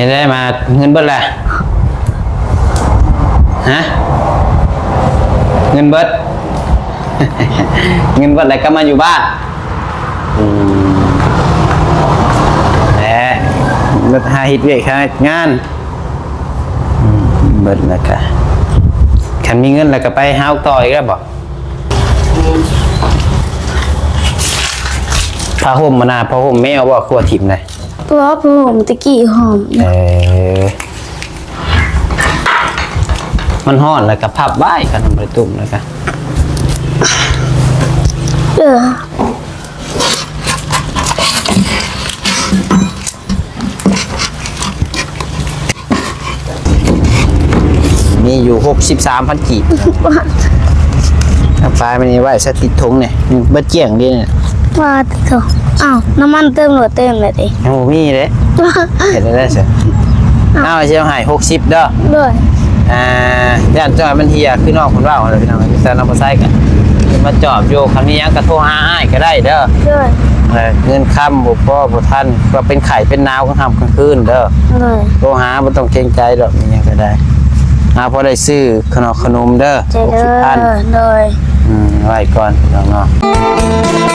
ເຮັດໄດ້ມາ ເງິນເບິດແລ້ວ ຮະ? ເງິນເບິດ ເງິນເບິດແລ້ວກໍມາຢູ່ບ້ານ. ອືມ ແຫຼະ ເບິດຫາເຮັດວຽກຫາເຮັດງານ. ອືມ ເບິດແລ້ວກະ ຄັນມີເງິນແລ້ວກະໄປຫາອອກຕໍ່ອີກແລ້ວບໍ? ຜ້າຫົ່ມຫັ້ນນະ ຜ້າຫົ່ມແມວບໍ ຄືວ່າຖິ້ມໄດ້? ບໍ່ ຜ້າຫົ່ມຕະກີ້ຫອມ. ເອີ ມັນຮ້ອນແລ້ວກະພັບໄວ້ ຄັນມັນບໍ່ໄດ້ຕຸ້ມແລ້ວກະ ເອີ. ມີຢູ່ຫົກສິບສາມພັນກີບ. ເອົາໄປມັນນີ້ໄວ້ໃສ່ຕິດຖົງນີ້ ເບິດກ້ຽງເດ້ນີ້. ວ່າຕິດຖົງ ອ້າວ ນ້ຳມັນເຕີມໂລດ ເຕີມແລ້ວຕິ? ຍັງບໍ່ມີເດ້. ເຮັດໄດ້ຊະ. ອ້າວ ເອົາຊິເອົາໃຫ້ຫົກສິບເດີ. ໂດຍ. ອ່າ ຢ້ານຈອຍມັນເຫ່ຍ ຄືນ້ອງເພິ່ນເວົ້າຫັ້ນແຫຼະ ພີ່ນ້ອງ. ແຕ່ນ້ອງບໍ່ໃຊ້ກໍມາຈອບຢູ່ ຄັນມີຫຍັງກໍໂທຫາອ້າຍກໍໄດ້ເດີ. ໂດຍ. ເອີ ເງິນຄຳບໍ່ພໍບໍ່ທັນ ກໍເປັນໄຂ້ເປັນໜາວກາງຄ່ຳກາງຄືນເດີ. ໂດຍ. ໂທຫາ ບໍ່ຕ້ອງເກງໃຈດອກ ມີຫຍັງກໍໄດ້ ຫາພໍໄດ້ຊື້ຂະໜົມຂະໜົມເດີ. ເຈົ້າເດີ. ຫົກສິບພັນ. ໂດຍ. ອືມ ໄວ້ກ່ອນພີ່ນ້ອງເນາະ.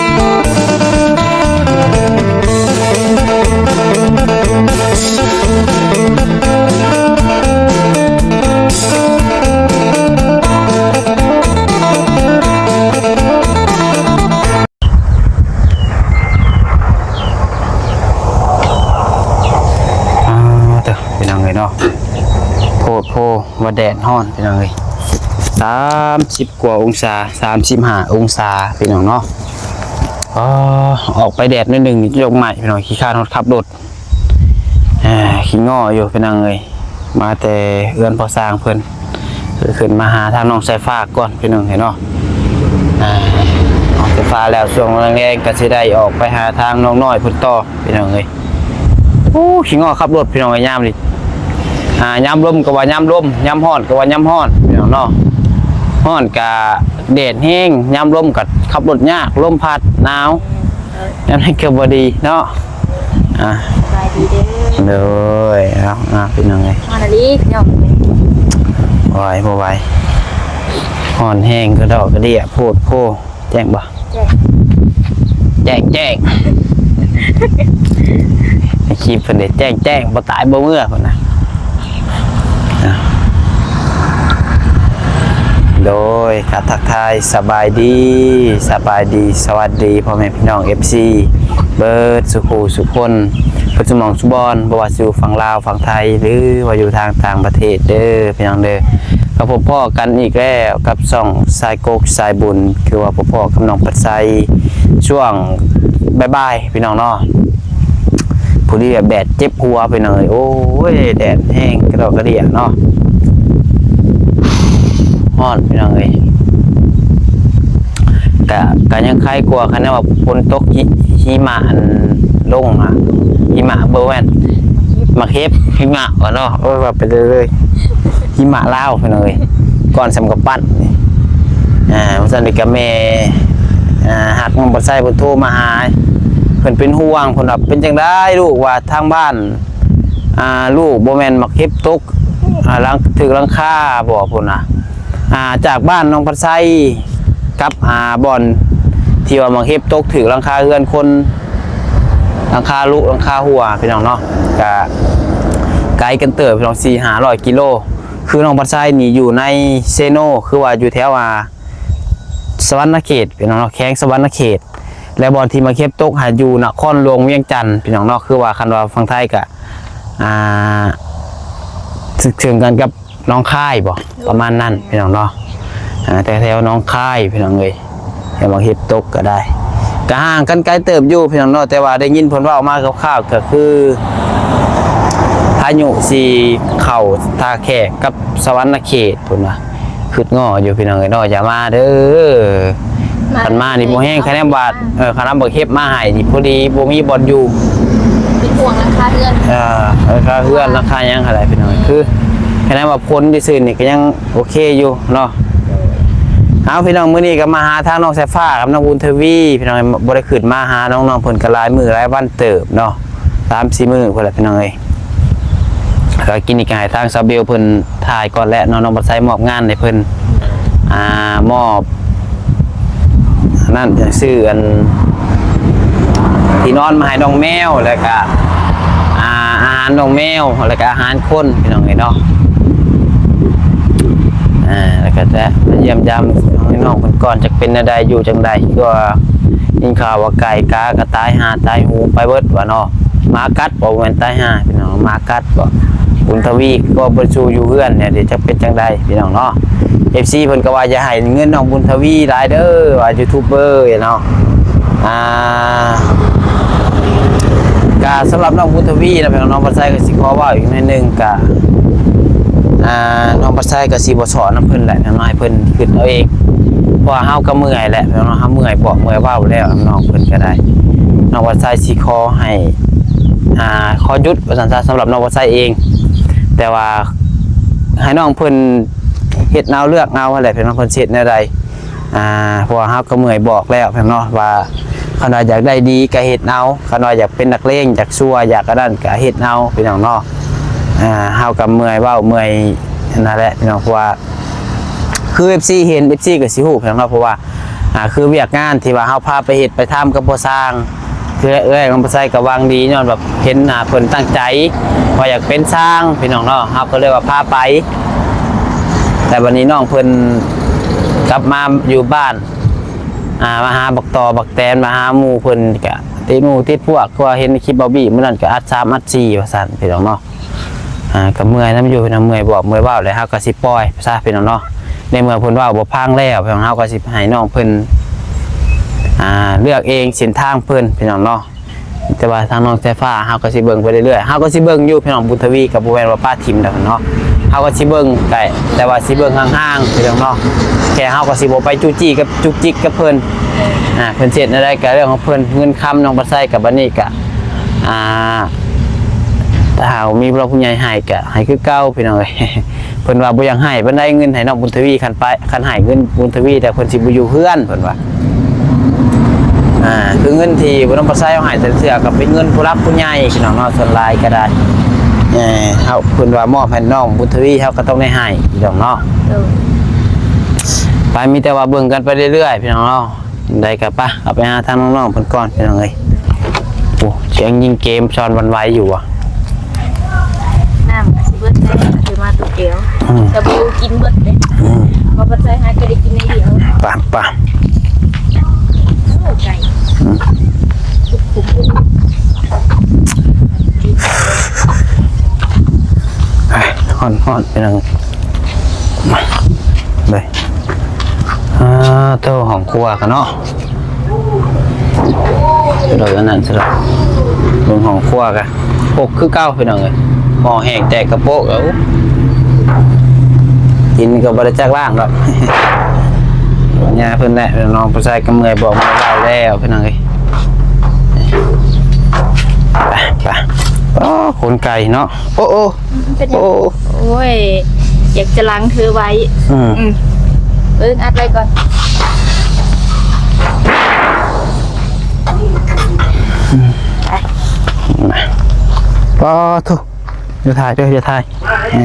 ອ່າ ເດີ ພີ່ນ້ອງເອີຍເນາະ ໂພດໂພວ່າແດດຮ້ອນ ພີ່ນ້ອງເອີຍ. ສາມສິບກວ່າອົງສາ ສາມສິບຫ້າອົງສາ ພີ່ນ້ອງເນາະ. ອໍ ອອກໄປແດດໜ້ອຍໜຶ່ງນີ້ ຈົກໄໝ້ ພີ່ນ້ອງ ຂີ້ຄ້ານຮອດຂັບລົດ. ອ່າ ຂີ້ງໍ້ຢູ່ ພີ່ນ້ອງເອີຍ. ມາແຕ່ເຮືອນພໍ່ຊ່າງເພິ່ນ ຂຶ້ນມາຫາທາງນ້ອງສາຍຟ້າກ່ອນ ພີ່ນ້ອງເອີຍເນາະ. ອ່າ ອອກໄຟຟ້າແລ້ວ ຊ່ວງແລງໆ ກໍຊິໄດ້ອອກໄປຫາທາງນ້ອງນ້ອຍເພິ່ນຕໍ່ ພີ່ນ້ອງເອີຍ. ໂອ້ ຂີ້ງໍ້ຂັບລົດ ພີ່ນ້ອງເອີຍ ຍາມນີ້. ອ່າ ຍາມລົມກໍວ່າຍາມລົມ ຍາມຮ້ອນກໍວ່າຍາມຮ້ອນ ພີ່ນ້ອງເນາະ. ຮ້ອນກະແດດແຮງ ຍາມລົມກໍຂັບລົດຍາກ ລົມພັດ ໜາວ ຍາມນັ້ນກໍບໍ່ດີເນາະ. ອ່າ ສະບາຍດີເດີ. ໂດຍ. ເອົາ ອ່າ ພີ່ນ້ອງເອີຍ ຮ້ອນອີ່ຫຼີ ພີ່ນ້ອງ. ບໍ່ໄຫວ ບໍ່ໄຫວ ຮ້ອນແຮງກະດອກກະເດຍ ໂພດໂພ. ແຈ້ງບໍ່? ແຈ້ງ ແຈ້ງ ແຈ້ງ ໃນຄລິບເພິ່ນເດ ແຈ້ງ ແຈ້ງ ບໍ່ຕາຍບໍ່ເມືອ ເພິ່ນນະ. ໂດຍ ກະທັກທາຍສະບາຍດີ ສະບາຍດີ ສະຫວັດດີ ພໍ່ແມ່ພີ່ນ້ອງ ເອັຟຊີ ເບິດສູ່ຜູ້ສູ່ຄົນ ເບິດສູ່ໝ່ອງສູ່ບ່ອນ ບໍ່ວ່າຊິຢູ່ຝັ່ງລາວ ຝັ່ງໄທ ຫຼືວ່າຢູ່ທາງຕ່າງປະເທດເດີ ພີ່ນ້ອງເດີ. ກໍພົບພໍ້ກັນອີກແລ້ວກັບຊ່ອງສາຍກົກສາຍບຸນ ຄືວ່າພົບພໍ້ກັບນ້ອງພັດໄຊ ຊ່ວງບ່າຍໆ ພີ່ນ້ອງເນາະ. ພໍດີແບບແດດເຈັບຫົວ ພີ່ນ້ອງເອີຍ ໂອ້ຍ ແດດແຮງກະດອກກະເດຍເນາະ ຮ້ອນ ພີ່ນ້ອງເອີຍ. ກະ ກະຍັງໄຄກວ່າຄັນວ່າຝົນຕົກ ຫິ ຫິມະອັນລົງອະ ຫິມະບໍ່ແມ່ນ ໝາກເຫັບ ຫິມະວ່າເນາະ. ໂອ້ຍ ວ່າໄປເລື້ອຍໆ ຫິມະລາວ ພີ່ນ້ອງເອີຍ ກ້ອນສ່ຳກຳປັ້ນນີ້. ອ່າ ວ່າຊັ້ນນີ້ກະແມ່ ອ່າ ຮັກນ້ອງບັດໄຊເພິ່ນໂທມາຫາ ເພິ່ນເປັນຫ່ວງ ເພິ່ນວ່າເປັນຈັ່ງໃດລູກ ວ່າທາງບ້ານ ອ່າ ລູກບໍ່ແມ່ນໝາກເຫັບຕົກ ອ່າ ຫຼັງ ຖືກຫຼັງຄາບໍ່ພຸ້ນນະ. ອ່າ ຈາກບ້ານນ້ອງພັດໄຊກັບ ອ່າ ບ່ອນທີ່ວ່າໝາກເຫັບຕົກຖືກຫຼັງຄາເຮືອນຄົນ ຫຼັງຄາລຸ ຫຼັງຄາຮົ່ວ ພີ່ນ້ອງເນາະ ກະໄກກັນເຕີບ ພີ່ນ້ອງ ສີ່ຫ້າຮ້ອຍກິໂລ. ຄືນ້ອງພັດໄຊນີ້ຢູ່ໃນເຊໂນ ຄືວ່າຢູ່ແຖວ ອ່າ ສະຫວັນນະເຂດ ພີ່ນ້ອງເນາະ ແຂວງສະຫວັນນະເຂດ ແລະ ບ່ອນທີ່ໝາກເຫັບຕົກຫາຢູ່ນະຄອນຫຼວງວຽງຈັນ ພີ່ນ້ອງເນາະ. ຄືວ່າຄັນວ່າຝັ່ງໄທກະ ອ່າ ເຊິ່ງກັນກັບ ໜອງຄາຍບໍ ປະມານນັ້ນ ພີ່ນ້ອງເນາະ. ອ່າ ແຖວໆໜອງຄາຍ ພີ່ນ້ອງເອີຍ ແຖວໝາກເຫັບຕົກກໍໄດ້ ກໍຫ່າງກັນໄກເຕີບຢູ່ ພີ່ນ້ອງເນາະ. ແຕ່ວ່າໄດ້ຍິນເພິ່ນເວົ້າມາຄ່າວໆ ກໍຄືພາຍຸຊິເຂົ້າທ່າແຂກກັບສະຫວັນນະເຂດ ເພິ່ນວ່າ. ຄຶດງໍ້ຢູ່ ພີ່ນ້ອງເອີຍເນາະ ຢ່າມາເດີ. ມາ ຄັນມານີ້ບໍ່ແຮງ ຄັນແນມວ່າ ເອີ ຄັນນຳບັກເຫັບມາໃຫ້ນີ້ ພໍດີບໍ່ມີບ່ອນຢູ່ ເປັນຫ່ວງຫຼັງຄາເຮືອນ ເອີ ຫຼັງຄາເຮືອນ ຫຼັງຄາຫຍັງຫັ້ນແຫຼະ ພີ່ນ້ອງ. ຄືຄັນແນມວ່າຝົນຊື່ໆນີ້ກໍຍັງໂອເຄຢູ່ເນາະ. ເອົາ ພີ່ນ້ອງ ມື້ນີ້ກໍມາຫາທາງນ້ອງສາຍຟ້າກັບນ້ອງບຸນທະວີ ພີ່ນ້ອງ. ບໍ່ໄດ້ຂຶ້ນມາຫານ້ອງໆເພິ່ນກໍຫຼາຍມື້ຫຼາຍວັນເຕີບເນາະ ສາມສີ່ມື້ພຸ້ນແຫຼະ ພີ່ນ້ອງເອີຍ. ກໍກິນນີ້ກໍໃຫ້ທາງສາວເບວເພິ່ນຖ່າຍກ່ອນແຫຼະເນາະ, ນ້ອງບັດໄຊມອບງານໃຫ້ເພິ່ນ ອ່າ ມອບ ອັນນັ້ນ ຊື່ ອັນ ທີ່ນອນມາໃຫ້ນ້ອງແມວ ແລ້ວກະ ອ່າ ອາຫານນ້ອງແມວ ແລ້ວກະອາຫານຄົນ ພີ່ນ້ອງເອີຍເນາະ. ອ່າ ແລ້ວກະຈະມາຢ້ຽມຢາມນ້ອງເພິ່ນກ່ອນ ຈັກເປັນແນວໃດ ຢູ່ຈັ່ງໃດ ຄືວ່າ ຍິນຂ່າວວ່າໄກ່ກາກະຕາຍຫາຕາຍຫູໄປເບິດວ່າເນາະ. ໝາກັດບໍ່ ແມ່ນຕາຍຫາພີ່ນ້ອງ, ໝາກັດບໍ່? ບຸນທະວີກໍບໍ່ສູ່ຢູ່ເຮືອນແດ່ ຈັກເປັນຈັ່ງໃດພີ່ນ້ອງເນາະ. ເອັຟຊີເພິ່ນກໍວ່າຢ່າໃຫ້ເງິນນ້ອງບຸນທະວີຫຼາຍເດີ ວ່າຢູທູບເບີເນາະ. ອ່າ ກະສຳລັບນ້ອງບຸນທະວີນະ ພີ່ນ້ອງ ນ້ອງບັດໄຊກໍຊິຂໍເວົ້າອີກໜ້ອຍໜຶ່ງ ກະ ອ່າ ນ້ອງບັດໄຊກໍຊິບໍ່ສອນນຳເພິ່ນແຫຼະ ນ້ອຍເພິ່ນຄິດເອົາເອງ ເພາະວ່າເຮົາກໍເມື່ອຍແຫຼະ ເນາະ ເຮົາເມື່ອຍບອກເມື່ອຍເວົ້າແລ້ວ ນ້ອງເພິ່ນກໍໄດ້. ນ້ອງວັດໄຊຊິຂໍໃຫ້ ອ່າ ຂໍຢຸດວ່າຊັ້ນຊະ ສຳລັບນ້ອງວັດໄຊເອງ, ແຕ່ວ່າໃຫ້ນ້ອງເພິ່ນເຮັດເອົາເລືອກເອົາຫັ້ນແຫຼະ ເພິ່ນວ່າເພິ່ນຊິເຮັດແນວໃດ. ອ່າ ເພາະວ່າເຮົາກໍເມື່ອຍບອກແລ້ວເນາະ ວ່າຄັນວ່າຢາກໄດ້ດີກໍເຮັດເອົາ, ຄັນວ່າຢາກເປັນນັກເລງ ຢາກຊົ່ວ ຢາກອັນນັ້ນກໍເຮັດເອົາ ພີ່ນ້ອງເນາະ. ອ່າ ເຮົາກໍເມື່ອຍເວົ້າເມື່ອຍນັ້ນແຫຼະພີ່ນ້ອງ ເພາະວ່າ ຄືເອັຟຊີເຫັນ ເອັຟຊີກໍຊິຮູ້ພີ່ນ້ອງເນາະ ເພາະວ່າ ອ່າ ຄືວຽກງານທີ່ວ່າເຮົາພາໄປເຮັດໄປທຳກັບພໍ່ຊ່າງ ຄືເອື້ອຍນ້ອງປະໄຊກໍຫວັງດີ ຍ້ອນແບບເຫັນ ອ່າ ເພິ່ນຕັ້ງໃຈວ່າຢາກເປັນຊ່າງພີ່ນ້ອງເນາະ ເຮົາກໍເລີຍວ່າພາໄປ. ແຕ່ບັດນີ້ນ້ອງເພິ່ນກັບມາຢູ່ບ້ານ ອ່າ ມາຫາບັກຕໍບັກແຕນ ມາຫາໝູ່ເພິ່ນ ກະຕິດໝູ່ຕິດພວກ ຄືວ່າເຫັນໃນຄລິບບາວບີມື້ນັ້ນ ກະອັດສາມອັດສີ່ວ່າຊັ້ນພີ່ນ້ອງເນາະ. ອ່າ ກໍເມື່ອຍນຳຢູ່ພີ່ນ້ອງ ເມື່ອຍບອກເມື່ອຍເວົ້າ ແລ້ວເຮົາກໍຊິປ່ອຍຊະພີ່ນ້ອງເນາະ ໃນເມື່ອເພິ່ນເວົ້າບໍ່ຟັງແລ້ວ ພີ່ນ້ອງ ເຮົາກໍຊິໃຫ້ນ້ອງເພິ່ນ ອ່າ ເລືອກເອງເສັ້ນທາງເພິ່ນພີ່ນ້ອງເນາະ. ແຕ່ວ່າທາງນ້ອງສາຍຟ້າເຮົາກໍຊິເບິ່ງໄປເລື້ອຍໆ ເຮົາກໍຊິເບິ່ງຢູ່ພີ່ນ້ອງ ບຸນທະວີກໍບໍ່ແມ່ນວ່າປະຖິ້ມດອກເນາະ ເຮົາກໍຊິເບິ່ງ ແຕ່ ແຕ່ວ່າຊິເບິ່ງຫ່າງໆ ພີ່ນ້ອງເນາະ ແຕ່ເຮົາກໍຊິບໍ່ໄປຈູ້ຈີ້ກັບ ຈຸກຈິກກັບເພິ່ນ. ອ່າ ເພິ່ນເຮັດແນວໃດກໍເລື່ອງຂອງເພິ່ນ ເງິນຄຳນ້ອງປະໄຊກັບບັດນີ້ກໍ ອ່າ ຖ້າຫາກມີຜູ້ຫຼັກຜູ້ໃຫຍ່ໃຫ້ກໍໃຫ້ຄືເກົ່າພີ່ນ້ອງເອີຍ. ເພິ່ນວ່າບໍ່ຢາກໃຫ້ປານໃດເງິນໃຫ້ນ້ອງບຸນທະວີ ຄັນໄປ ຄັນໃຫ້ເງິນບຸນທະວີແລ້ວເພິ່ນຊິບໍ່ຢູ່ເຮືອນ ເພິ່ນວ່າ. ອ່າ ຄືເງິນທີ່ບຸນນຳປະໄຊເຮົາໃຫ້ແຕ່ລະເທື່ອກໍເປັນເງິນຜູ້ຫຼັກຜູ້ໃຫຍ່ພີ່ນ້ອງເນາະ ສ່ວນຫຼາຍກໍໄດ້ ເອີ ເຮົາ ເພິ່ນວ່າມອບໃຫ້ນ້ອງບຸນທະວີ ເຮົາກໍຕ້ອງໄດ້ໃຫ້ພີ່ນ້ອງເນາະ. ໂດຍ ໄປ ມີແຕ່ວ່າເບິ່ງກັນໄປເລື້ອຍໆ ພີ່ນ້ອງເນາະ. ໄດ້ກໍປະ ເອົາໄປຫາທາງນ້ອງໆເພິ່ນກ່ອນພີ່ນ້ອງເອີຍ. ໂອ້ ສຽງຍິງເກມຊອນຫວັ່ນໄຫວຢູ່ຫວາ. ນ້ຳກໍຊິເບິດແລ້ວ ເອົາມາຕຸແກ້ວ ອືມ ສະບູກິນເບິດເດ້ ອືມ ເອົາໄປໃສ່ໃຫ້ກໍໄດ້ກິນໜ້ອຍດຽວ. ປະ ປະ ໂອ້ ໄກ່ ອືມ ຮ້ອນໆ ພີ່ນ້ອງ ມາເລີຍ. ອ່າ ໂຕ ຫ້ອງຄົວກັນເນາະ ໂດຍ ອັນນັ້ນຊະດອກ ເບິ່ງຫ້ອງຄົວກະປົກຄືເກົ່າພີ່ນ້ອງເອີຍ ໝໍ້ແຫ້ງແຕກກະໂປະ ເອົາ ກິນກໍບໍ່ໄດ້ຈັກລ້າງດອກ ຍາເພິ່ນແຫຼະ ນ້ອງຜູ້ຊາຍກໍເມື່ອຍບອກເມື່ອຍເວົ້າແລ້ວພີ່ນ້ອງເອີຍ. ໄປ ໄປ ອໍ ຂົນໄກ່ເນາະ ໂອ້ ໂອ້ ເປັນຫຍັງ? ໂອ້ ໂອ້ຍ ຢາກຈະລັງເທືອໄວ້ ອືມ ອືມ ເບິ່ງ ອັດໄວ້ກ່ອນ ອືມ ໄປ ປາໂທ ຢ່າຖ່າຍເດີ ຢ່າຖ່າຍ ເອີ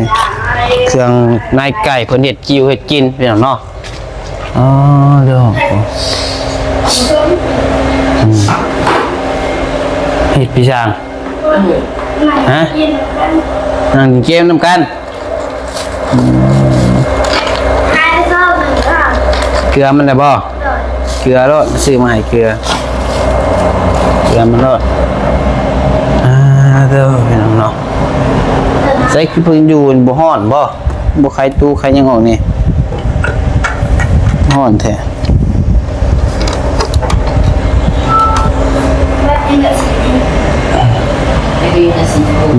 ເຄື່ອງໃນໄກ່ເພິ່ນເຮັດກິວເຮັດກິນ ພີ່ນ້ອງເນາະ. ອໍ ເດີ ອືມ ເຮັດພີ່ຊ່າງ ຮະ ນັ່ງຫຼິ້ນເກມນຳກັນ ອືມ ເກືອມັນໄດ້ບໍ່? ເກືອໂລດ ຊື້ມາໃຫ້ເກືອ ເກືອມັນໂລດ ອ່າ ເດີ ພີ່ນ້ອງເນາະ. ໃສຄືເພິ່ນຢູ່ບໍ່ຮ້ອນບໍ່? ບໍ່ໄຂຕູ້ໄຂຫຍັງອອກນີ້ ຮ້ອນແທ້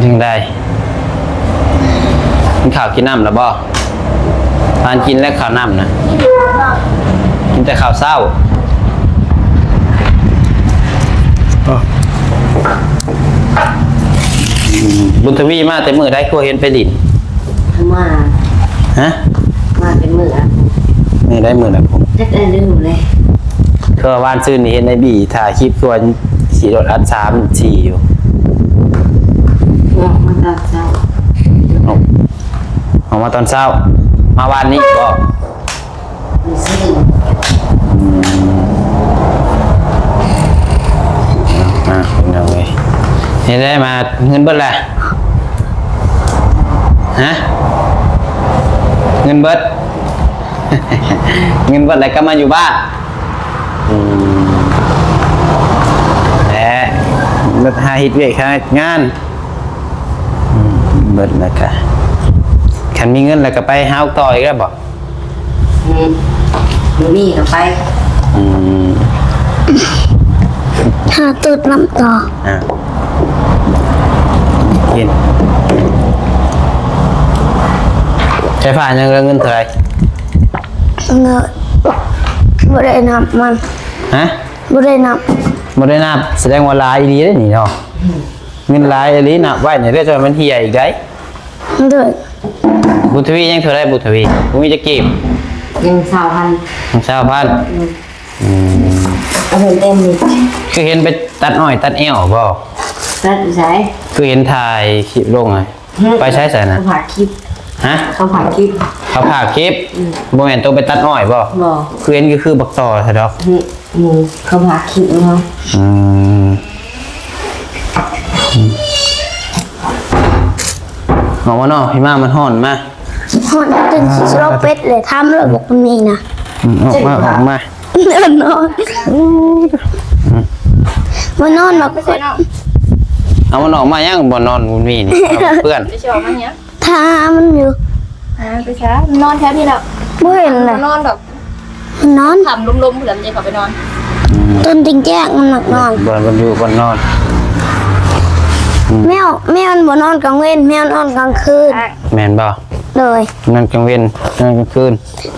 ຈັ່ງໃດ ກິນເຂົ້າກິນນ້ຳແລ້ວບໍ່? ປານກິນແລ້ວເຂົ້ານ້ຳນະ ກິນແຕ່ເຂົ້າເຊົ້າ. ບຸນທະວີມາແຕ່ມື້ໃດ ຄືເຫັນໄປຫຼິ້ນ? ມາ ຮະ? ມາແຕ່ມື້ລະ ມື້ໃດມື້ນະ ຈັກໄດ້ລືມເລີຍ. ຄືວ່າວານຊືນນີ້ເຫັນໄອ້ບີຖ່າຍຄລິບ ຄືວ່າຂີ່ລົດອັດສາມສີ່ຢູ່ ອອກມາຕອນເຊົ້າ ມາຕອນເຊົ້າ ມາວານນີ້ບໍ່? ອືມ ອ່າ ພີ່ນ້ອງເອີຍ ເຮັດໄດ້ມາ ເງິນເບິດແລ້ວ ຮະ? ເງິນເບິດ ເງິນເບິດແລ້ວກໍມາຢູ່ບ້ານ ອືມ ແຫຼະ ເບິດຫາເຮັດວຽກຫາງານ ອືມ ເບິດແລ້ວກະ ຄັນມີເງິນແລ້ວກະໄປຫາອົກຕໍ່ອີກແລ້ວບໍ່? ອືມ ບໍ່ມີກະໄປ ອືມ ຫາຕຸດນຳຕໍ່ ອ່າ ກິນ ໃຊ້ຜ້າຍັງເຫຼືອເງິນເທົ່າໃດ? ເງິນ ບໍ່ໄດ້ນັບມັນ ຮະ? ບໍ່ໄດ້ນັບ ບໍ່ໄດ້ນັບ ສະແດງວ່າຫຼາຍອີ່ຫຼີເດ້ນີ້ເນາະ ເງິນຫຼາຍອີ່ຫຼີ ນັບໄວ້ນີ້ເດ້ ຈະມັນເຫ່ຍອີກໄດ໋ ໂດຍ ບຸດທະວີຍັງເທົ່າໃດ? ບຸດທະວີ ບໍ່ມີຈັກກີບ ຍັງຊາວພັນ ຍັງຊາວພັນ ອືມ ອືມ ເອົາເງິນເຕັມນີ້ ຄືເຫັນໄປຕັດອ້ອຍຕັດແອວບໍ່? ຕັດຢູ່ໃສ? ຄືເຫັນຖ່າຍຄລິບລົງ ຫື ໄປໃສຊັ້ນນະ? ເຂົາພາກຄລິບ ຮະ? ເຂົາພາກຄລິບ ເຂົາພາກຄລິບ ອືມ ບໍ່ແມ່ນໂຕໄປຕັດອ້ອຍບໍ່? ບໍ່ ຄືເຫັນຄື ຄືບັກຕໍ່ຊະດອກ ຫື ອືມ ເຂົາພາກຄລິບເນາະ ອືມ ອືມ ອອກມານອກ ຫິມະມັນຮ້ອນ ມາ ຮ້ອນຈົນຊິລອກເປັດເລີຍ ຖາມເລີຍບໍ່ມີນະ ອືມ ອອກມາ ອອກມາ ນອນ ມານອນ ມາ ເອົາມັນອອກມາຫຍັງ? ບໍ່ນອນ ບໍ່ມີນີ້ ເພື່ອນ ຊິອອກມາຫຍັງ? ຖ້າມັນຢູ່ ອ່າ ໄປຊະ ນອນແຖວນີ້ແຫຼະ ບໍ່ເຫັນເລີຍ ນອນດອກ ນອນ ຄ່ຳລົມໆ ເພື່ອມັນຈະເຂົ້າໄປນອນ ອືມ ຕອນແຈ້ງໆ ມັນມັກນອນ ບ່ອນມັນຢູ່ ບ່ອນນອນ ອືມ ແມວ ແມວມັນບໍ່ນອນກາງເວັນ ແມວນອນກາງຄືນ ແມ່ນບໍ່? ໂດຍ ນອນກາງເວັນ ນອນກາງຄືນ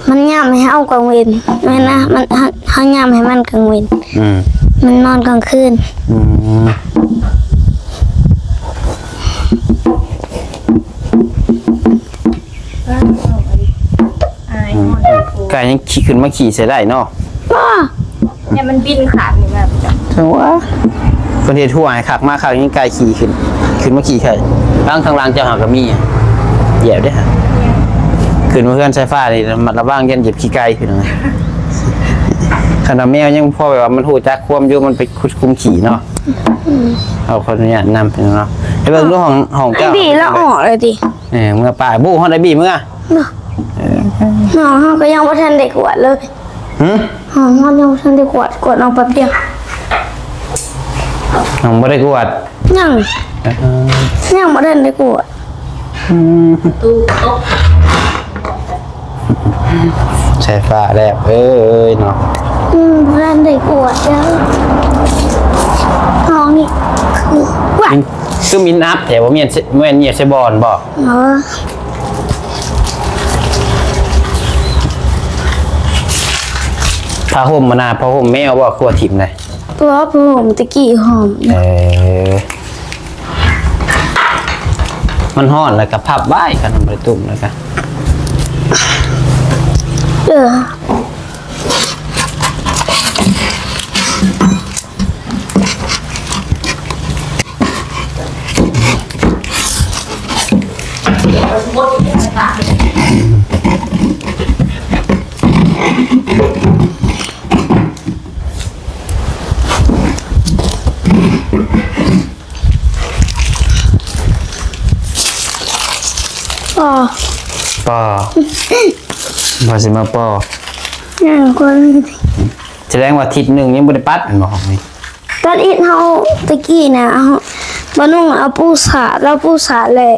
ມັນຍາມໃຫ້ເຮົາກາງເວັນ ແມ່ນນະ ມັນ ເຮົາ ເຮົາຍາມໃຫ້ມັນກາງເວັນ ອືມ ມັນນອນກາງຄືນ ອືມ ອາຍ ອືມ ຮອດ ໄກ່ຍັງຂີ່ ຂຶ້ນມາຂີ່ໃສ່ໄດ້ເນາະ ບໍ່ ຢ້ານມັນບິນຂ້າມນີ້ມາ ຈັ່ງວ່າ ເພິ່ນເຮັດຮົ້ວໃຫ້ຄັກມາຄັກ ຍັງໄກ່ຂີ່ຂຶ້ນ ຂຶ້ນມາຂີ່ໄຂ່ ທາງ ທາງຫຼັງເຈົ້າຫາກະມີ ຢຽບເດ້ ຂຶ້ນມາເຮືອນສາຍຟ້ານີ້ ລະມັດລະວັງ ຢ້ານຢຽບຂີ້ໄກ່ ພີ່ນ້ອງ ຂະໜາດແມວຍັງພໍແບບວ່າມັນຮູ້ຈັກຄວາມຢູ່ ມັນໄປຂຸດຄຸມຂີ້ເນາະ ອືມ ເອົາ ຂໍອະນຸຍາດນຳ ພີ່ນ້ອງເນາະ ໄປເບິ່ງດູຫ້ອງ ຫ້ອງເຈົ້າ ອ້າຍບີລາວອອກແລ້ວຕິ ເອີ ເມືອປາ ບູ້ ຮອດອ້າຍບີເມືອ ເນາະ ເອີ ເຮົາກໍຍັງບໍ່ທັນໄດ້ກວດເລີຍ ຫື ເຮົາຍັງບໍ່ທັນໄດ້ກວດ ກວດນ້ອງແປັບດຽວ ຍັງບໍ່ໄດ້ກວດ ຍັງ ເອີ ຍັງບໍ່ທັນໄດ້ກວດ ອືມ ປະຕູຕົກ ສາຍຟ້າແລບເອີຍເນາະ ອືມ ບໍ່ທັນໄດ້ກວດເດີ ຫ້ອງນີ້ ຄື ຄືມິນອັບແທ້ ບໍ່ແມ່ນ ບໍ່ແມ່ນຫຽບໃສ່ບ່ອນບໍ່? ເອີ ຜ້າຫົ່ມຫັ້ນນະ ຜ້າຫົ່ມແມວບໍ່? ຄືວ່າຖິ້ມໄດ໋ ບໍ່ ຜ້າຫົ່ມຕະກີ້ຫົ່ມ ເອີ ມັນຮ້ອນແລ້ວກໍພັບໄວ້ ຄັນມັນບໍ່ໄດ້ຕຸ້ມແລ້ວກໍ ເອີ. ປໍ ປາ ວ່າຊິມາປໍ ຍັງຄົນ ສະແດງວ່າທິດໜຶ່ງຍັງບໍ່ໄດ້ປັດແມ່ນບໍ່? ຕັດອິດເຮົາຕະກີ້ນະ ເຮົາ ບ່າວນຸ່ງເອົາປູສາດ ລາວປູສາດແຫຼະ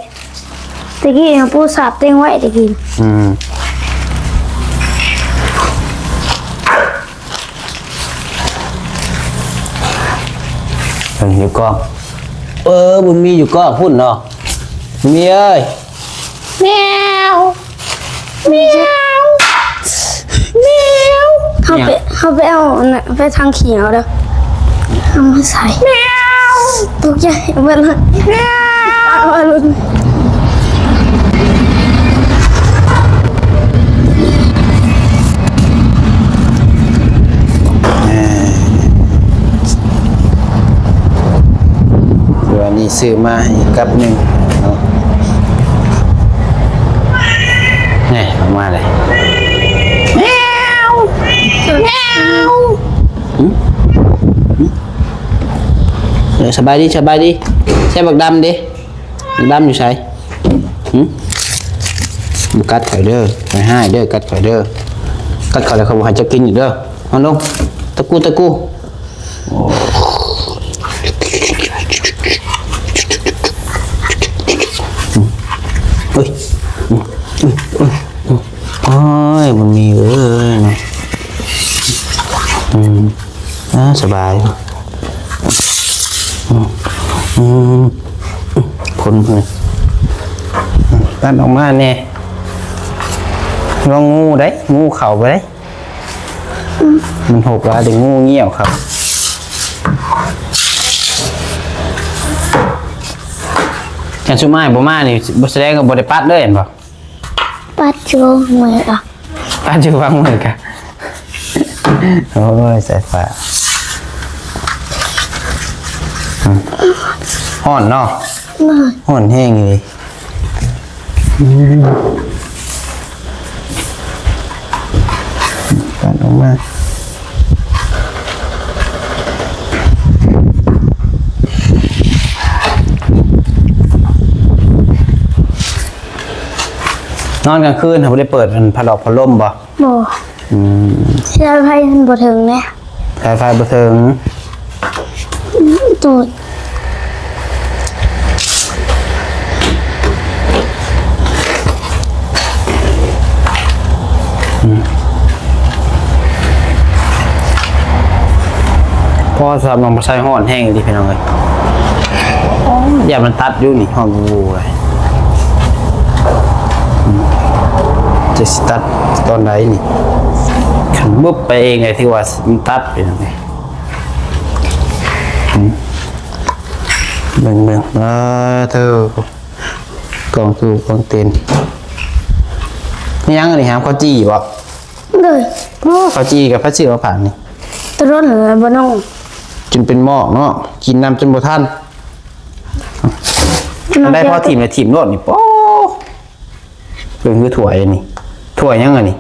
ຕະກີ້ເຮົາປູສາດເຕັງໄວ້ຕະກີ້ ອືມ ເບິ່ງຢູ່ກ້ອງ ເອີ ບຸນມີຢູ່ກ້ອງພຸ້ນເນາະ ບຸນມີເອີຍ. ແມວ ແມວ ແມວ ເຮົາໄປ ເຮົາໄປເອົາອັນນັ້ນ ໄປຖັງຂີ້ເອົາເດີ ເອົາມາໃສ່ ແມວ ຕົກໃຈເບິດເລີຍ ແມວ ເອີ ເທື່ອນີ້ຊື້ມາໃຫ້ກັບໜຶ່ງເນາະ ມາເລີຍ ແມວ ແມວ ຫຶ? ຫຶ? ເອີ ສະບາຍດີ ສະບາຍດີ. ໃສ່ບັກດຳເດ້ ບັກດຳຢູ່ໃສ? ຫຶ? ບໍ່ກັດຂ້ອຍເດີ ຂ້ອຍຮ້າຍເດີ ກັດຂ້ອຍເດີ ກັດຂ້ອຍແລ້ວຂ້ອຍບໍ່ໃຫ້ເຈົ້າກິນອີກເດີ. ເອົາລົງ ຕະກູ ຕະກູ. ໂອ້ຍ ໂອ້ຍ ມັນມີເອີຍເນາະ ອືມ ອ່າ ສະບາຍ ອືມ ອືມ ຄົນເພິ່ນ ຕັດອອກມາແດ່ ລະວັງງູໄດ໋ ງູເຂົ້າໄປໄດ໋. ມັນຫົກຫຼາຍ ໄດ້ງູງຽວຄັບ. ຄັນຊຸມອ້າຍບໍ່ມານີ້ ບໍ່ ສະແດງວ່າບໍ່ໄດ້ປັດເລີຍແມ່ນບໍ່? ປັດຢູ່ມື້ກະ ປັດຢູ່ບາງມື້ກະ ໂອ້ຍ ສາຍຟ້າ ຮ້ອນເນາະ ຮ້ອນແຮງອີ່ຫຼີ. ອືມ ປັດອອກມາ ນອນກາງຄືນ ເຮົາບໍ່ໄດ້ເປີດອັນພັດອອກພັດລົມບໍ່? ບໍ່. ອືມ ສາຍໄຟມັນບໍ່ເຖິງແຫຼະ ສາຍໄຟບໍ່ເຖິງ ອືມ ໂຕດ ອືມ ພໍສຳລັບນ້ອງປາໄຊຮ້ອນແຮງອີ່ຫຼີພີ່ນ້ອງເອີຍ. ໂອ້ຍ ຢ້ານມັນຕັດຢູ່ນີ້ ຮ້ອນວູ່ເລີຍ. ອືມ ຈະຊິຕັດຕອນໃດນີ້? ຄັນບຶບໄປເອງໄດ້ ຖືວ່າມັນຕັດໄປນັ້ນເດ. ອືມ ເບິ່ງໆ ເອີ ເທີ ກອງຕູ້ກອງເຕັນ. ແມ່ນຫຍັງອັນນີ້ຫາ ເຂົ້າຈີ່ບໍ່? ໂດຍ. ໂອ້ ເຂົ້າຈີ່ກັບ ໃຜຊື້ມາຝາກນີ້? ຕະດົນແລ້ວບໍ່ນ້ອງ ຈົນເປັນໝອກເນາະ ກິນນ້ຳຈົນບໍ່ທັນ. ອັນໃດພໍຖິ້ມແລ້ວຖິ້ມໂລດນີ້. ໂອ້ ເບິ່ງຄືຖ້ວຍນີ້ ຖ້ວຍຫຍັງອັນນີ້?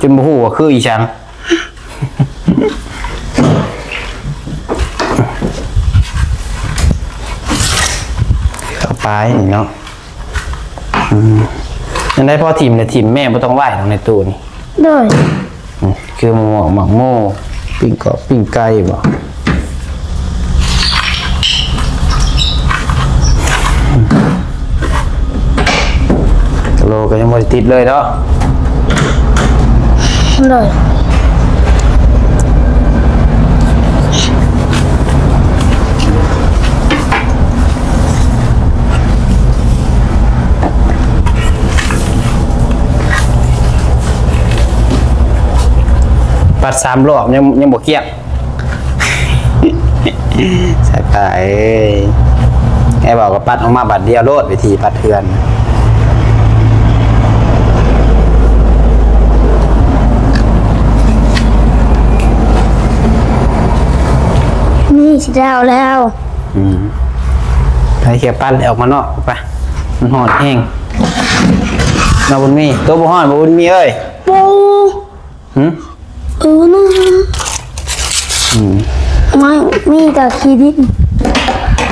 ຈົນບໍ່ຮູ້ວ່າຄືອີ່ຫຍັງ. ເຂົ້າໄປເນາະ. ອືມ ອັນໃດພໍຖິ້ມແລ້ວຖິ້ມ ແມ່ບໍ່ຕ້ອງໄວ້ດອກໃນຕູ້ນີ້. ໂດຍ. ອືມ ຄືໝາກໝາກໂມ ປີ້ງກອບປີ້ງໄກ່ບໍ? ກະໂລກະຍັງບໍ່ໄດ້ຕິດເລີຍເນາະ. ໂດຍ. ປັດສາມລອບ ຍັງ ຍັງບໍ່ກ້ຽງ. ສາຍຕາເອີຍ ໄອ້ເວົ້າກໍປັດອອກມາບາດດຽວໂລດ ວິທີປັດເຮືອນ. ນີ້ຊິແລ້ວແລ້ວ. ອືມ ໃຫ້ເຂຍປັດອອກມານອກໄປ ມັນຮ້ອນແຮງ. ນ້ອງບຸນມີ ໂຕບໍ່ຮ້ອນບໍ່ບຸນມີເອີຍ? ບໍ່. ຫຶ? ເອີ ນະ ອືມ ມັນມີແຕ່ຂີ້ດິນ.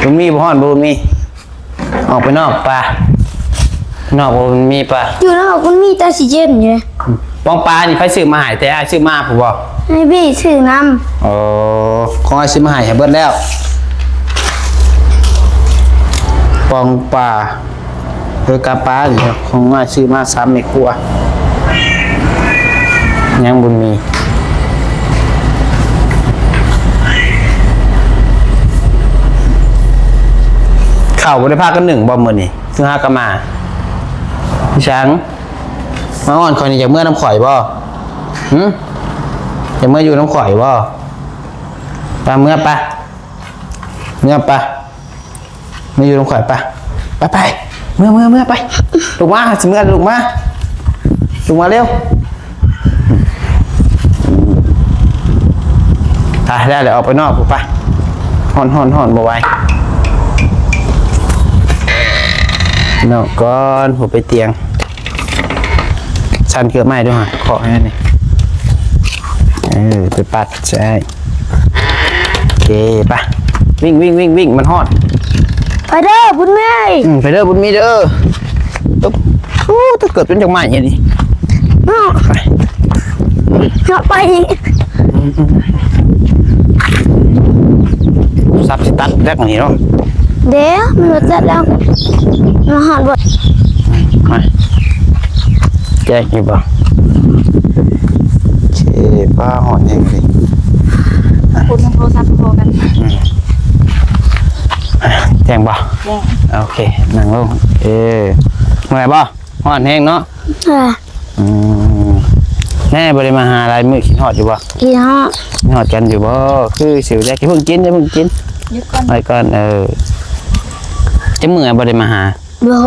ບຸນມີບໍ່ຮ້ອນບໍ່ບຸນມີ? ອອກໄປນອກປະ ນອກບໍ່ບຸນມີປະ ຢູ່ນອກມັນມີແຕ່ຊິເຢັນຢູ່. ປອງປານີ້ໃຜຊື້ມາໃຫ້? ແຕ່ອ້າຍຊື້ມາພຸ້ນບໍ່? ໃຫ້ບີຊື້ນຳ. ໂອ້ ຂອງອ້າຍຊື້ມາໃຫ້ ໃຫ້ເບິດແລ້ວ. ປອງປາ ເອີ ກາປານີ້ຂອງອ້າຍຊື້ມາສາມແມ່ຄົວ. ຍັງບໍ່ມີ ເຂົ້າບໍ່ໄດ້ພາກັນໜຶ້ງບໍ່ມື້ນີ້? ຄືຫາກະມາ ອີ່ສັງ ມາອ້ອນຂ້ອຍນີ້ ຢາກເມືອນຳຂ້ອຍບໍ່? ຫຶ? ຢາກເມືອຢູ່ນຳຂ້ອຍບໍ່? ປະ ເມືອປະ ເມືອປະ. ມາຢູ່ນຳຂ້ອຍປະ ໄປ ໄປ ເມືອ ເມືອ ເມືອ ໄປ ລຸກມາ ຊິເມືອ ລຸກມາ ລຸກມາເລັວ. ໄປ ໄດ້ແລ້ວ ອອກໄປນອກພຸ້ນປະ ຮ້ອນ ຮ້ອນ ຮ້ອນ ບໍ່ໄຫວ ນອກກ່ອນ ຫົວໄປຕຽງ. ສັ່นເກືອບໃໝ່ດູຫາ ເຄາະໃຫ້ແນ່ນີ້ ເອີ ໄປປັດໃສ່ ໂອເຄ ໄປ ວິ່ງ ວິ່ງ ວິ່ງ ວິ່ງ ມັນຮອດ ໄປເດີບຸນມີ ອືມ ໄປເດີບຸນມີເດີ ຕຶບ ໂອ້ ຕະເກີບຈົນຈັກໄໝ້ນີ້ ເນາະ ໄປ ເນາະ ໄປ ສັບສະຕັດແລັກນີ້ເນາະ ເດ້ ມັນບໍ່ຈັດແລ້ວ ມາຮອດບໍ່ ມາ ແຈ້ງຢູ່ບໍ່? ໂອເຄ ປ້າ ຮ້ອນແຮງເລີຍ ຄຸນໂທລະສັບໂທກັນ ອືມ ແຈ້ງບໍ່? ແຈ້ງ ໂອເຄ ນັ່ງລົງ ເອີ ເມື່ອຍບໍ່? ຮ້ອນແຮງເນາະ ເອີ ອືມ ແນ່ ບໍ່ໄດ້ມາຫາຫຼາຍມື້ ຄິດຮອດຢູ່ບໍ່? ຄິດຮອດ ຄິດຮອດກັນຢູ່ບໍ່? ຄືຊິຢາກ ຢ່າເພິ່ງກິນ ຢ່າເພິ່ງກິນ ຢຸດກ່ອນ ໄວ້ກ່ອນ ເອີ ຈັກມື້ບໍ່ໄດ້ມາຫາ? ບໍ່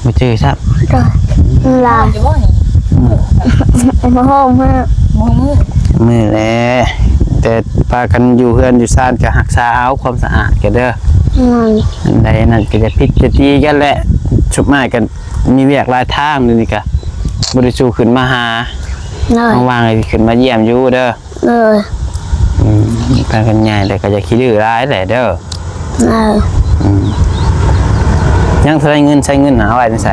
ບໍ່ຈື່ຊ້ຳ ລາ ບໍ່ຮູ້ເມື່ອ ມື້ແລະ ແຕ່ພາກັນຢູ່ເຮືອນຢູ່ຊານ ກໍຮັກສາເອົາຄວາມສະອາດກັນເດີ ອືມ ອັນໃດນັ້ນກໍຢ່າຜິດຢ່າຕີກັນແຫຼະ ສຸດທ້າຍກໍມີວຽກຫຼາຍທາງ ດຽວນີ້ກໍບໍ່ໄດ້ສູ່ຂຶ້ນມາຫາ ເອີ ວ່າງໆ ຊິຂຶ້ນມາຢ້ຽມຢູ່ເດີ. ເອີ ອືມ ພາກັນໃຫຍ່ແລ້ວກໍຢ່າຂີ້ດື້ຫຼາຍແຫຼະເດີ ເອີ ອືມ ຍັງເທົ່າໃດເງິນ ໃຊ້ເງິນນະ ເອົາໄວ້ໃນໃສ?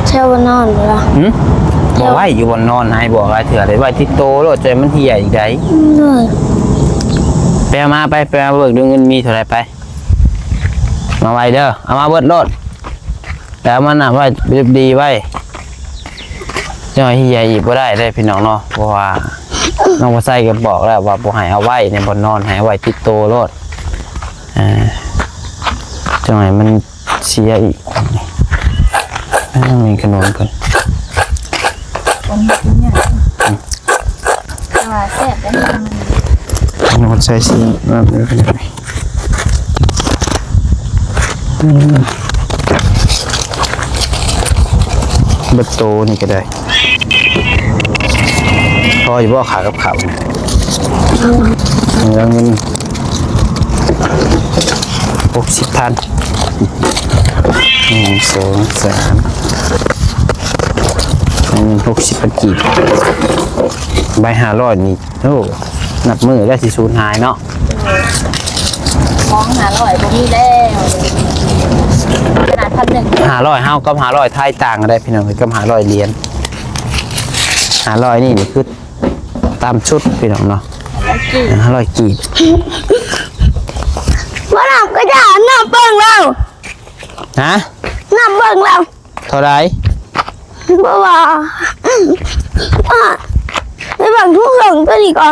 ແຖວນອນພຸ້ນລະ ຫື? ບໍ່ໄວ້ຢູ່ບ່ອນນອນ ໃຫ້ບອກຫຼາຍເທື່ອ ໄດ້ໄວ້ຕິດໂຕໂລດ ໃຈມັນເຫ່ຍອີກໃດ ເອີ ໄປເອົາມາ ໄປ ໄປເອົາເບິ່ງດູເງິນມີເທົ່າໃດ ໄປ ມາໄວ້ເດີ ເອົາມາເບິດໂລດ. ແລ້ວມັນນະໄວ້ດີໄວ້ ຈັ່ງໃຫ້ເຫ່ຍອີກບໍ່ໄດ້ເດ້ພີ່ນ້ອງເນາະ ເພາະວ່ານ້ອງບໍ່ໃສ່ກໍບອກແລ້ວວ່າບໍ່ໃຫ້ເອົາໄວ້ໃນບ່ອນນອນ ໃຫ້ເອົາໄວ້ຕິດໂຕໂລດ ອ່າ ຈັ່ງໃຫ້ມັນເສຍອີກ ນີ້ ມັນມີຂະໜົມເພິ່ນ ຄົນກິນຫຍັງ ອືມ ແຕ່ວ່າແຊບເດ້ ມັນ ມັນໃສ່ຊີ້ນ ອືມ ເບິດໂຕນີ້ກໍໄດ້ ພໍຢູ່ບໍ່ ຄ່າກັບເຂົ້າ ເງິນຫົກສິບພັນ ໜຶ່ງ ສອງ ສາມ ເງິນຫົກສິບພັນກີບ ໃບຫ້າຮ້ອຍນີ້ ໂອ້ ນັບມື້ແລ້ວຊິສູນຫາຍເນາະ ໂດຍ ຂອງຫ້າຮ້ອຍບໍ່ມີແລ້ວ ຂະໜາດພັນໜຶ່ງ ຫ້າຮ້ອຍເຮົາກັບຫ້າຮ້ອຍໄທຕ່າງກັນໄດ໋ພີ່ນ້ອງ ກັບຫ້າຮ້ອຍຫຼຽນ ຫ້າຮ້ອຍນີ້ ນີ້ຄືຕ່ຳສຸດພີ່ນ້ອງເນາະ ຫ້າຮ້ອຍກີບ ບໍ່ນັບກໍຢ່າ ນັບເບິ່ງແລ້ວ ຮະ ນັບເບິ່ງແລ້ວ ເທົ່າໃດ? ບໍ່ວ່າ ໄປເບິ່ງທຸກເລື່ອງຕົວນີ້ກໍ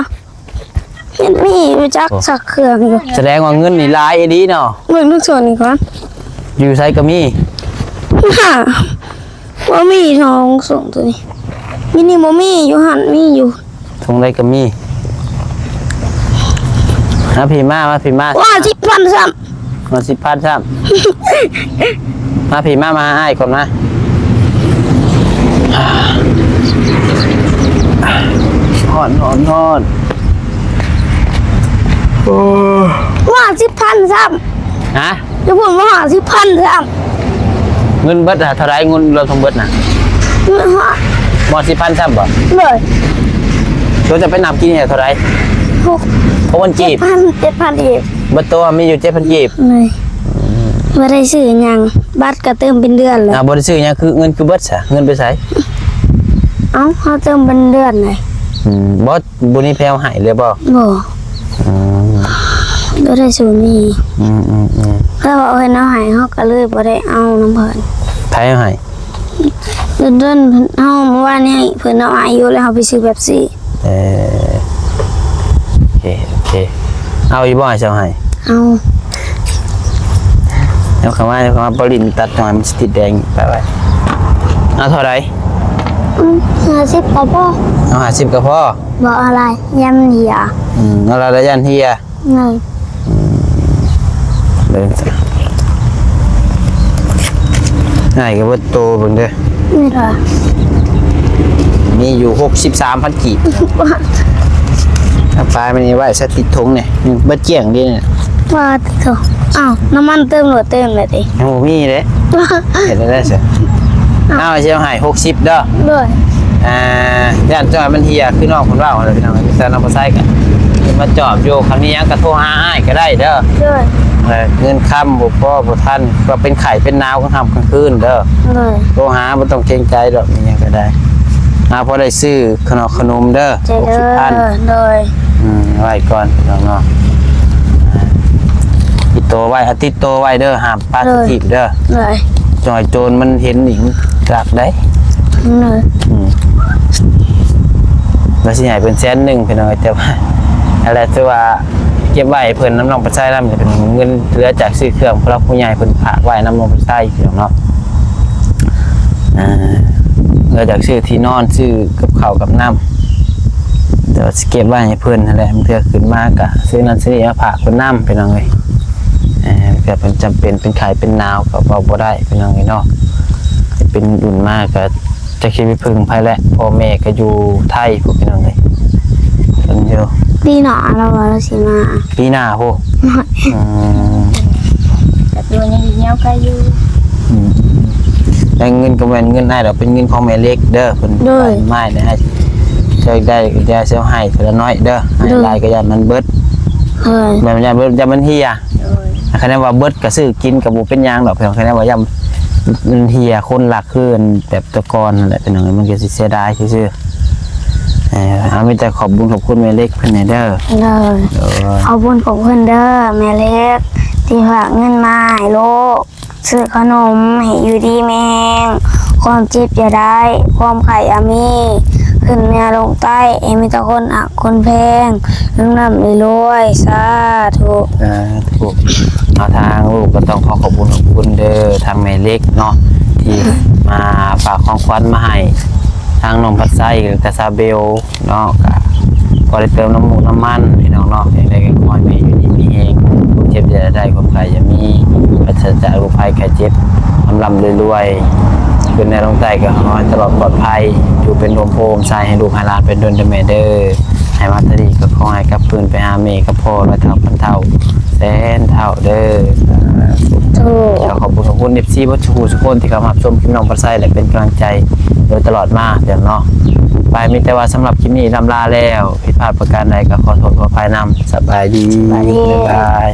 ເຮັດມີຮູ້ຈັກ ໂອ້ ຊັກເຄື່ອງຢູ່ ສະແດງວ່າເງິນນີ້ຫຼາຍອີ່ຫຼີເນາະ ເບິ່ງທຸກສ່ວນນີ້ກ່ອນ ຢູ່ໃສກໍມີ ບໍ່ມີ ທອງສົງຕົວນີ້ ຢູ່ນີ້ບໍ່ມີ ຢູ່ຫັ້ນມີຢູ່. ຖົງໃດກໍມີ ມາພີ້ມາ ມາພີ້ມາ ວ່າສິບພັນຊ້ຳ ວ່າສິບພັນຊ້ຳ ມາພີ້ມາ ມາຫາອ້າຍກ່ອນມາ ຮ້ອນ ຮ້ອນ ຮ້ອນ ໂອ້ ວ່າສິບພັນຊ້ຳ ຮະ? ຢູ່ພຸ້ນບໍ່ຮອດສິບພັນຊ້ຳ ເງິນເບິດນະເທົ່າໃດ? ເງິນລວມທັງເບິດນະ ເງິນຮອດ ບໍ່ຮອດສິບພັນຊ້ຳບໍ່? ໂດຍ ໂຕຈະໄປນັບກິນນີ້ເທົ່າໃດ? ຫົກ ຫົກພັນກີບ ເຈັດພັນ ເຈັດພັນກີບ ເບິດໂຕມີຢູ່ເຈັດພັນກີບ ໂດຍ ບໍ່ໄດ້ຊື້ຫຍັງ ບັດກໍເຕີມເປັນເດືອນແລ້ວ ອ່າ ບໍ່ໄດ້ຊື້ຫຍັງ ຄືເງິນຄືເບິດຊະ ເງິນໄປໃສ? ເອົ້າ ເຮົາເຕີມເປັນເດືອນເລີຍ ອືມ ບໍ່ ບໍ່ມີໃຜເອົາໃຫ້ເລີຍບໍ່? ບໍ່ ອືມ ບໍ່ໄດ້ສູນມີ ອືມໆໆ ແລ້ວເພິ່ນເອົາໃຫ້ ເຮົາກໍເລີຍບໍ່ໄດ້ເອົານຳເພິ່ນ ໃຜເອົາໃຫ້? ເດີນເດີນເຮົາ ມື້ວານນີ້ເພິ່ນເອົາໃຫ້ຢູ່ ແລ້ວເຮົາໄປຊື້ເປັບຊີ ເອີ ໂອເຄ ໂອເຄ ເອົາຢູ່ບໍ່ ເຈົ້າໃຫ້? ເອົາ ເອົາເຂົ້າມາ ເອົາເຂົ້າມາ ປາລິນຕັດໜ້ອຍ ມັນຊິຕິດແດງ ໄປໄວ້ ເອົາເທົ່າໃດ? ອືມ ຫ້າສິບກໍພໍ ເອົາຫ້າສິບກໍພໍ ບໍ່ເອົາຫຼາຍ ຢ້ານເຫື່ອ ອືມ ເອົາຫຼາຍ ຢ້ານເຫື່ອ ໂດຍ ອືມ ເບິ່ງຊະ ອ້າຍກໍເບິດໂຕເບິ່ງເດີ ນີ້ລະ ມີຢູ່ຫົກສິບສາມພັນກີບ ເອົາປາຍມັນນີ້ໄວ້ໃສ່ຕິດຖົງນີ້ ອືມ ເບິດກ້ຽງເດ້ນີ້ ວ່າຕິດຖົງ ອ້າວ ນ້ຳມັນເຕີມໂລດ ເຕີມແລ້ວຕິ ຍັງບໍ່ມີເດ້ ເຮັດໄດ້ໃດຊະ? ເອົາ ຊິເອົາໃຫ້ຫົກສິບເດີ. ໂດຍ. ອ່າ ຢ້ານຈອຍມັນເຫຍ ຄືນ້ອງເພິ່ນເວົ້າຫັ້ນແຫຼະ ພີ່ນ້ອງ. ແຕ່ນ້ອງປາໄຊກໍເພິ່ນມາຈອບຢູ່ ຄັນມີຫຍັງກໍໂທຫາອ້າຍກໍໄດ້ເດີ. ໂດຍ. ເອີ ເງິນຄຳບໍ່ພໍບໍ່ທັນ ກໍເປັນໄຂ້ເປັນໜາວກາງຄ່ຳກາງຄືນເດີ. ໂດຍ. ໂທຫາ ບໍ່ຕ້ອງເກງໃຈດອກ ມີຫຍັງກໍໄດ້. ຫາພໍໄດ້ຊື້ຂະໜົມຂະໜົມເດີ. ໂດຍ. ຫົກສິບພັນ. ໂດຍ. ອືມ ໄວ້ກ່ອນພີ່ນ້ອງເນາະ. ຕິດໂຕໄວ້ ເອົາຕິດໂຕໄວ້ເດີ ຫ້າມປາດ ໂດຍ ຖີບເດີ. ໂດຍ. ຈອຍໂຈນມັນເຫັນນີ້ມັນຈັກໄດ໋. ໂດຍ. ອືມ ວ່າຊິໃຫ້ເພິ່ນແສນໜຶ່ງພີ່ນ້ອງ ແຕ່ວ່າ ນັ້ນແຫຼະ ຖືວ່າເກັບໄວ້ໃຫ້ເພິ່ນນຳນ້ອງປາໄຊນຳ ເປັນເງິນເຫຼືອຈາກຊື້ເຄື່ອງ ຜູ້ຫຼັກຜູ້ໃຫຍ່ເພິ່ນຝາກໄວ້ນຳນ້ອງປາໄຊພີ່ນ້ອງເນາະ. ອ່າ ເຫຼືອຈາກຊື້ທີ່ນອນ ຊື້ກັບເຂົ້າກັບນ້ຳ ແຕ່ວ່າຊິເກັບໄວ້ໃຫ້ເພິ່ນຫັ້ນແຫຼະ ບາງເທື່ອຂຶ້ນມາກະຊື້ນັ້ນຊື້ນີ້ມາຝາກເພິ່ນນຳ ພີ່ນ້ອງເອີຍ. ເອີ ເພື່ອເພິ່ນຈຳເປັນເປັນໄຂ້ເປັນໜາວກໍເວົ້າບໍ່ໄດ້ ພີ່ນ້ອງເອີຍເນາະ. ເປັນບຸນມາກໍຈັກຊິໄປເພິ່ງໃຜແຫຼະ ພໍ່ແມ່ກໍຢູ່ໄທພຸ້ນ ພີ່ນ້ອງເອີຍ. ເພິ່ນຢູ່ ປີໜ້າລາວວ່າລາວຊິມາ. ປີໜ້າພຸ້ນ. ອືມ ແຕ່ຕົວຍັງເຫຍວໄກຢູ່. ອືມ ແຕ່ເງິນກໍແມ່ນເງິນອ້າຍດອກ ເປັນເງິນຂອງແມ່ເລັກເດີ ເພິ່ນ ໂດຍ ໃຫ້ມາໃຫ້ ເຈົ້າຢາກໄດ້ກໍຢ່າຊິເອົາໃຫ້ເທື່ອລະໜ້ອຍເດີ ໃຫ້ ໂດຍ ຫຼາຍກໍຢ້ານມັນເບິດ. ໂດຍ. ແມ່ນ ຢ້ານເບິດ ຢ້ານມັນເຫຍ. ໂດຍ. ຄັນວ່າເບິດກໍຊື້ກິນກໍບໍ່ເປັນຫຍັງດອກ ພຽງຄັນວ່າຢ້ານມັນເຫຍ ຄົນລັກຄືແບບແຕ່ກ່ອນຫັ້ນແຫຼະ ພີ່ນ້ອງ ມັນກໍຊິເສຍດາຍຊື່ໆ. ເອີ ເອົາ ມີແຕ່ຂອບບຸນຂອບຄຸນແມ່ເລັກເພິ່ນແດ່ເດີ. ໂດຍ. ໂດຍ. ຂອບບຸນຂອບຄຸນເດີແມ່ເລັກ ທີ່ຝາກເງິນມາໃຫ້ລູກ ຊື້ຂະໜົມໃຫ້ຢູ່ດີມີແຮງ ຄວາມເຈັບຢ່າໄດ້ ຄວາມໄຂ້ຢ່າມີ ຂຶ້ນເໜືອລົງໃຕ້ ໃຫ້ມີແຕ່ຄົນຮັກຄົນແພງ ຮັ່ງໆລວຍໆ ສາທຸ. ສາທຸ. ເອົາ ທາງລູກກໍຕ້ອງຂໍຂອບຄຸນຂອບຄຸນເດີ ທາງແມ່ເລັກເນາະ ທີ່ມາຝາກຂອງຂວັນມາໃຫ້ທາງນ້ອງພັດໄຊ ແລະ ກະສາວເບວ ເນາະ ກະພໍໄດ້ເຕີມນ້ຳມູກນ້ຳມັນພີ່ນ້ອງເນາະ. ຈັ່ງໃດກໍຂໍໃຫ້ແມ່ຢູ່ດີມີແຮງ ຄວາມເຈັບຢ່າໄດ້ ຄວາມໄຂ້ຢ່າມີ ປາສະຈາກໂລກໄພໄຂ້ເຈັບ ລ່ຳໆລວຍໆ ຂຶ້ນເໜືອລົງໃຕ້ກໍຂໍໃຫ້ຕະຫຼອດປອດໄພ ຢູ່ເປັນຮົ່ມໂພຮົ່ມໄຊໃຫ້ລູກໃຫ້ຫຼານໄປດົນເດີແມ່ເດີ. ໃຫ້ມາເທື່ອນີ້ກໍຂໍໃຫ້ກັບຄືນໄປຫາແມ່ກັບພໍ່ຮ້ອຍເທົ່າພັນເທົ່າແສນເທົ່າເດີ. ສາທຸ. ກໍຂອບຄຸນຂອບຄຸນ ເອັຟຊີ ເບິດສູ່ຜູ້ສູ່ຄົນທີ່ເຂົ້າມາຮັບຊົມຄລິບນ້ອງພັດໄຊ ແລະ ເປັນກຳລັງໃຈໂດຍຕະຫຼອດມາເດີເນາະ. ໄປ ມີແຕ່ວ່າສຳລັບຄລິບນີ້ລ່ຳລາແລ້ວ. ຜິດພາດປະການໃດກໍຂໍໂທດຂໍອະໄພນຳ. ສະບາຍດີ. ສະບາຍດີ. ບາຍບາຍ.